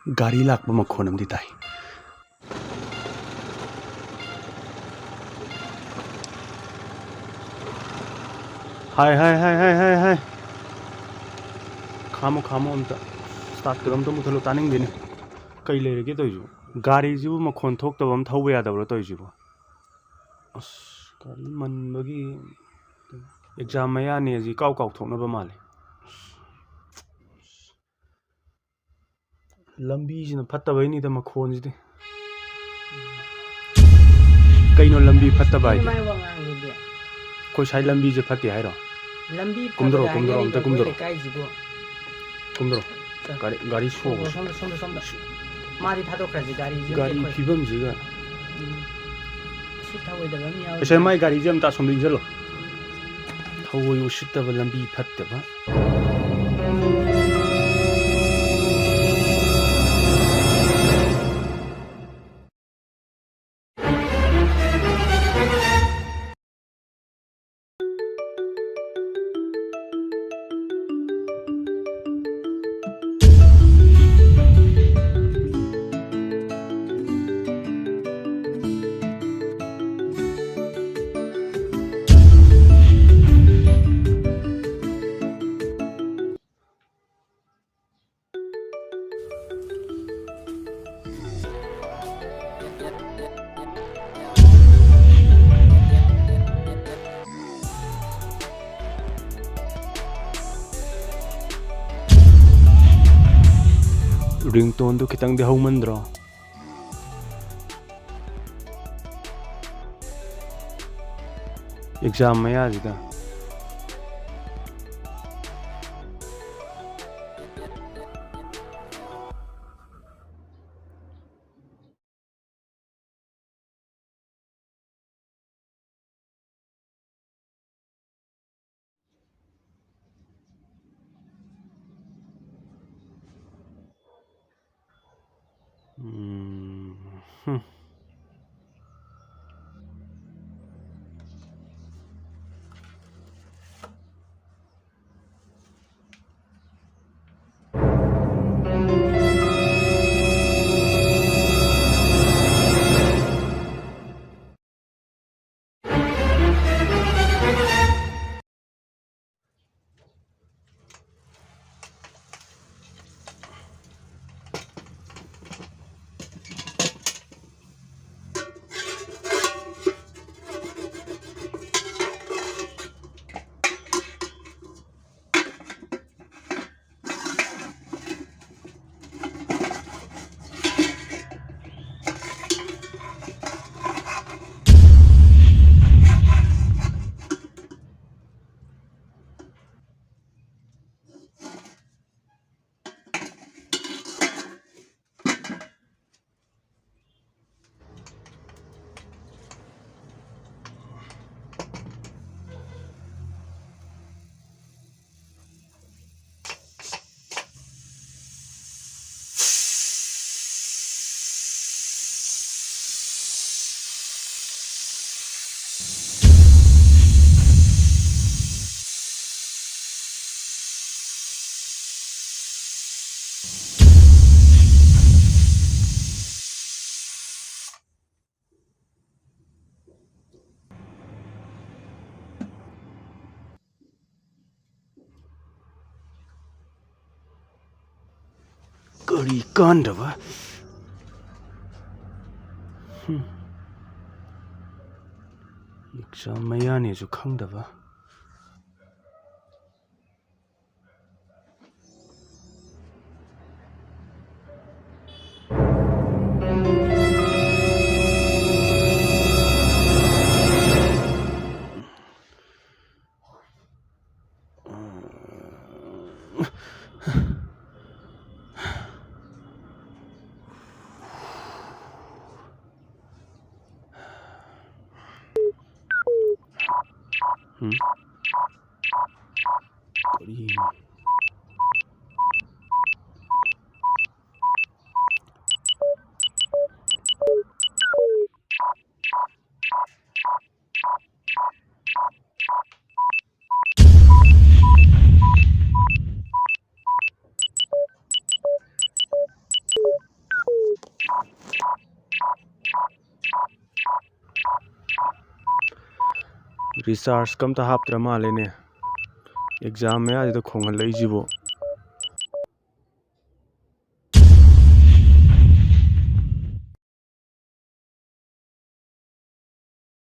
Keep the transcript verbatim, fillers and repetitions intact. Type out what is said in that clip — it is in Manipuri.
ꯒꯥꯔꯤ ꯂꯥꯛꯄ ꯃꯈꯣꯟ ꯑꯃꯗꯤ ꯇꯥꯏ꯫ ꯍꯥꯏ, ꯍꯥꯏ, ꯍꯥꯏ, ꯍꯥꯏ, ꯍꯥꯏ, ꯍꯥꯏ꯫ ꯈꯥꯝꯃꯣ, ꯈꯥꯝꯃꯣ ꯑꯝꯇ꯫ Start ꯀꯗꯣ ꯑꯝꯇ ꯃꯨꯊꯠꯂꯣ, ꯇꯥꯅꯤꯡꯗꯦꯅꯦ꯫ ꯀꯩ ꯂꯩꯔꯒꯦ ꯇꯧꯔꯤꯁꯤꯕꯣ? ꯒꯥꯔꯤꯁꯤꯕꯨ ꯃꯈꯣꯟ ꯊꯣꯛꯇꯕ ꯑꯃ ꯊꯧꯕ ꯌꯥꯗꯕ꯭ꯔꯣ ꯇꯧꯔꯤꯁꯤꯕꯣ? ꯑꯁ, ꯒꯥꯔꯤ ꯃꯟꯕꯒꯤ꯫ Exam ꯃꯌꯥꯅꯦ ꯍꯧꯖꯤꯛ, ꯏꯀꯥꯎ ꯀꯥꯎꯊꯣꯛꯅꯕ ꯃꯥꯜꯂꯦ꯫ ꯂꯝꯕꯤꯁꯤꯅ ꯐꯠꯇꯕꯩꯅꯤꯗ ꯃꯈꯣꯟꯁꯤꯗꯤ꯫ ꯀꯩꯅꯣ ꯂꯝꯕꯤ ꯐꯠꯇꯕ ꯍꯥꯏꯗꯤ? ꯃꯥꯏ ꯋꯥ ꯉꯥꯡꯉꯤꯗꯤ꯫ ꯑꯩꯈꯣꯏ ꯁ꯭ꯋꯥꯏ ꯂꯝꯕꯤꯁꯦ ꯐꯠꯇꯦ ꯍꯥꯏꯔꯣ? ꯂꯝꯕꯤ ꯀꯨꯝꯗꯔꯣ, ꯐꯕꯗ ꯀꯨꯝꯗꯔꯣ, ꯑꯝꯇ ꯍꯥꯏꯅꯔꯤꯕ ꯀꯨꯝꯗꯔꯣ꯫ ꯑꯩꯈꯣꯏ ꯂꯩꯀꯥꯏꯁꯤꯕꯨ꯫ ꯀꯨꯝꯗꯔꯣ꯫ ꯒꯥꯔꯤ, ꯒꯥꯔꯤ ꯁꯣ꯫ ꯁꯣꯝꯗ, ꯁꯣꯝꯗ, ꯁꯣꯝꯗ, ꯁꯣꯝꯗ꯫ ꯃꯥꯗꯤ ꯊꯥꯗꯣꯛꯈ꯭ꯔꯁꯤ, ꯒꯥꯔꯤꯁꯦ ꯒꯥꯔꯤ ꯑꯩꯈꯣꯏ꯫ ꯐꯤꯕꯝꯁꯤꯒ꯫ ꯎꯝ꯫ ꯁꯤꯠ ꯊꯑꯣꯏꯗꯕ ꯑꯃ ꯌꯥꯎꯔꯤ꯫ ꯄꯩꯁꯥ ꯃꯥꯏ ꯒꯥꯔꯤꯁꯦ ꯑꯝꯇ ꯑꯁꯣꯝꯗ ꯏꯟꯁꯤꯜꯂꯣ꯫ ꯊꯑꯣꯏ ꯎꯁꯤꯠꯇꯕ, ꯂꯝꯕꯤ ꯐꯠꯇꯕ꯫ Ringtone ꯗꯨ ꯈꯤꯇꯪꯗꯤ ꯍꯧꯃꯟꯗ꯭ꯔꯣ? Exam ꯃꯌꯥꯁꯤꯗ꯫ ꯎꯝ, ꯍꯨꯝ꯫ ꯀꯔꯤ ꯀꯥꯟꯗꯕ? ꯍꯨꯝ꯫ ꯑꯦꯛꯖꯥꯝ ꯃꯌꯥꯅꯦꯁꯨ ꯈꯪꯗꯕ꯫ ꯎꯝ? ꯀꯔꯤꯅꯣ? ꯔꯤꯆꯥꯔꯖꯀ ꯑꯝꯇ ꯍꯥꯞꯇ꯭ꯔ ꯃꯥꯜꯂꯦꯅꯦ꯫ ꯑꯦꯛꯖꯥꯝ ꯃꯌꯥꯁꯤꯗ ꯈꯣꯡꯍꯜꯂꯛꯏꯁꯤꯕꯨ꯫